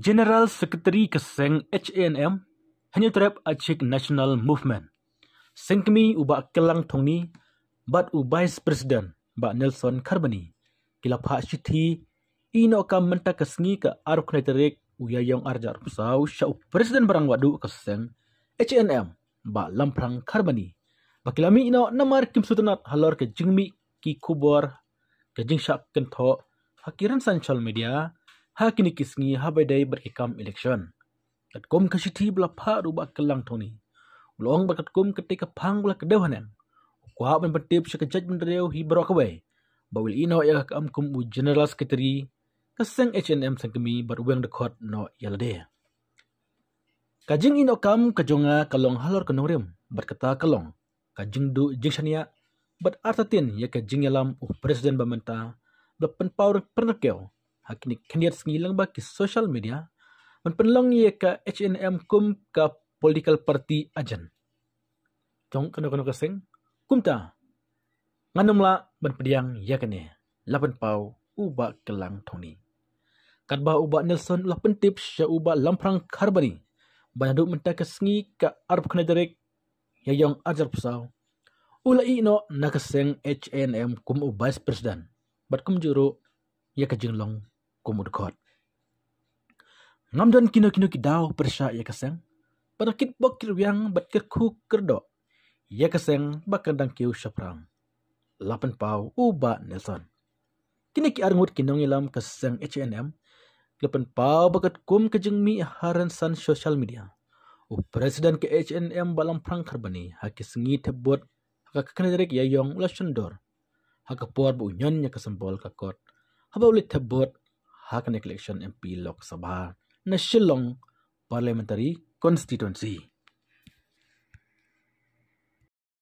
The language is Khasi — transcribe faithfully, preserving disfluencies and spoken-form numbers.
General Secretary ka seng H A N M, Hynñiewtrep Achieved National Movement, seng kmie u Bah Klang Thongni, bad u Vice President Bah Nelson Kharbani, ki la phah shithi ïehnoh kam mynta ka sngi ka arphew khyndai tarik u Ïaïong arhajar arphew saw sha u President Barangwadu ka seng H A N M, Bah Lamphrang Kharbani, ba ki la mih noh namar kim sngewtynnad halor ka jingmih ki khubor, ka jingshah kynthoh ha ki rynsan social media ha kine ki sngi ha ba ïadei bad ki kam election. Katkum ka shithi ba la phah da u Bah Klang Thongni, u la ong ba katkum katei ka phang ba la kdew haneng, u kwah ban pyntip sha ka jaitbynriew hi baroh kawei ba u la ïehnoh ïa ka kam kum u General Secretary ka seng H A N M seng kmie bad weng dkhot noh ïa lade. Ka jingïehnoh kam ka jong nga ka long halor ka nongrim, bad kata ka long ka jingduh jingshaniah bad artatien ïa ka jingïalam u President ba mynta ba la pynpaw pynrkew ha kine khyndiat sngi lyngba ki social media ban pynlong ïa ka H A N M kum ka political party agent jong kano kano ka seng. Kumta ngan ym lah ban pdiang ïa kane, la pynpaw u Bah Klang Thongni. Katba u Bah Nelson u la pyntip sha u Bah Lamphrang Kharbani ba naduh mynta ka sngi ka arphew khyndai tarik Ïaïong arhajar arphew saw, u la ïehnoh na ka seng H A N M kum u Vice President bad kumjuh ruh ïa ka jinglong kum u dkhot. Ngam don kino kino ki daw pyrshah ïa ka seng, bad nga kitbok kitrwiang bad kyrkhu kyrdoh ïa ka seng ba kan dang kiew shaphrang, la pynpaw u Bah Nelson. Kine ki arngut ki nongïalam ka seng H A N M ki la pynpaw ba katkum ka jingmih ha rynsan social media, u President ka H A N M Bah Lamphrang Kharbani ha ki sngi thep vote ha ka khyndai tarik Ïaïong u la shon dur ha ka por ba u ñion ïa ka symbol ka kot haba u leit thep vote ha kane ka election M P Lok Sabha na Shillong Parliamentary Constituency.